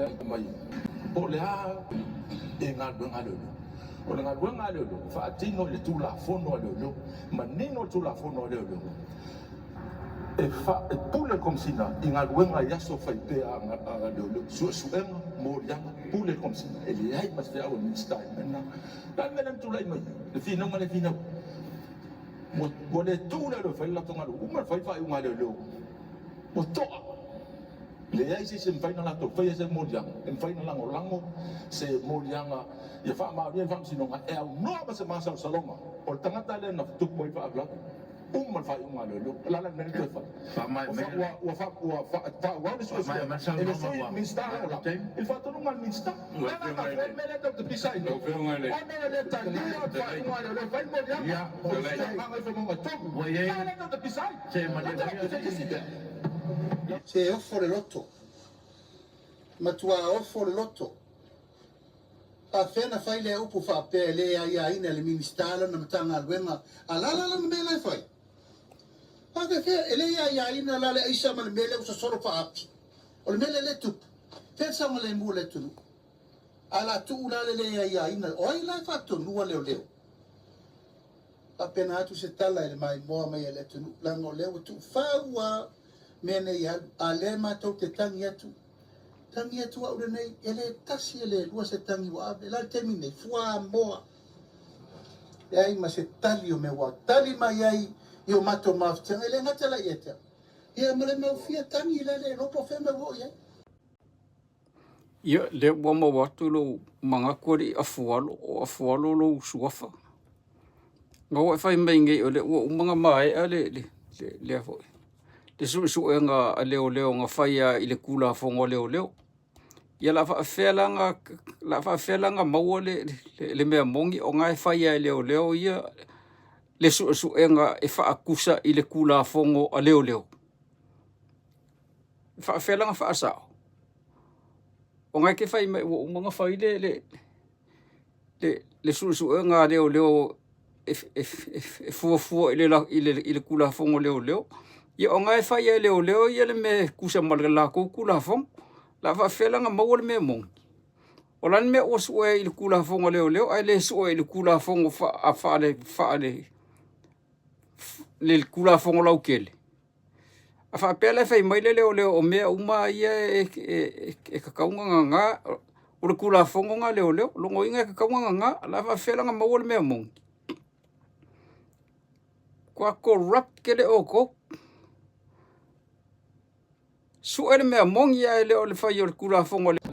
Mai po o le a e galuega a leoleo. O le galuega a leoleo, faatino i le Tulafono a leoleo, manino le Tulafono a leoleo, e fa, e pule le Komesina i galuega i aso fai pea a leoleo, suesuega, moliaga, pule le Komesina, e leai ma se feau a le Minisita i le mea lena. O le a le mea lea na tulai mai ai? Le finauga lea e finau ai. Ua le tuu leoleo e fai le latou galuega, uma ona fai le faaiuga a leoleo, ua to'a. Leai se isi e mafai ona latou faia se moliaga, e mafai ona lagolago se moliaga ia faamaonia e le Faamasinoga e aunoa ma se masalosaloga o le tagata lea na tupu ai le faalavelave. Uma le faaiuga a leoleo. O le a la le mea lea toe fai? Ua faaauau le suesuega e le Sui Minisita Lagolago i le faatonuga a le Minisita. O le a la mafua le mea lea tatou te pisa ai nei? Ona e le talia le faaiuga a leoleo e fai le moliaga o le Gagaifomauga 3. O le a lea tatou te pisa ai? La te pisa i se isi mea? Se ofo le loto, matua ofo le loto. Faafefea na fai lea upu faapea e le aiaina e le Minisita lana Matagaluega a la la lana mea la e fai? Faafefea e le aiaina la le aisa ma le mea lea ua sosolo faapi? O le mea lea lea e tupu, fea le saogalemu o le atunuu? A la tuu la le le aiaina, o ai la e faatonuina leoleo? Faapena atu se tala i le maimoa mai a le atunuu, leaga o lea ua tuufau lava mea nei e alu, a o lea matou te tagi atu, tagi atu au lenei, e le tasi e le lua se tagi ua ave. O le a le taimi nei? Fuamoa. Leai ma se tali o mea ua tali mai ai i o matou mafatiaga, e le gata la ia te au, ia ma le mau fia tagi la le iloa po o fea mea ua oo i ai. Ia, lea ua maua atu lou manatu alii Afualo, o Afualo lou suafa. Na ua e fai mai nei o lea ua uma ona maea le, le, le, lea foi, le suesuega a leoleo na faia i le Tulafono a Leoleo. Ia o le a faapefea la ona, o le a faapefea la ona maua le, le, le mea moni o na e fai lava e leoleo ia le suesuega e faatusa i le Tulafono a Leoleo. E faapefea la ona faasao? O na e te fai mai ua uma ona fai le, le, le, le suesuega a leoleo e, e, e fuafua i le, i le, i le Tulafono a Leoleo. Ia o na e fai lava e leoleo ia le mea e tusa ma le latou Tulafono. O le a faapefea la ona maua le mea moni? O le a le mea ua sue ai i le Tulafono a Leoleo ae le sue i le Tulafono faale, faale, le Tulafono lautele? A faapea la e fai mai le leoleo o mea uma ia e tatau ona nana, o le Tulafono lena a leoleo, o lona uiga e tatau ona nana. O le a faapefea la ona maua le mea moni? Matua corrupt tele outou. Sue le mea moni ae le o le fai o le Tulafono a.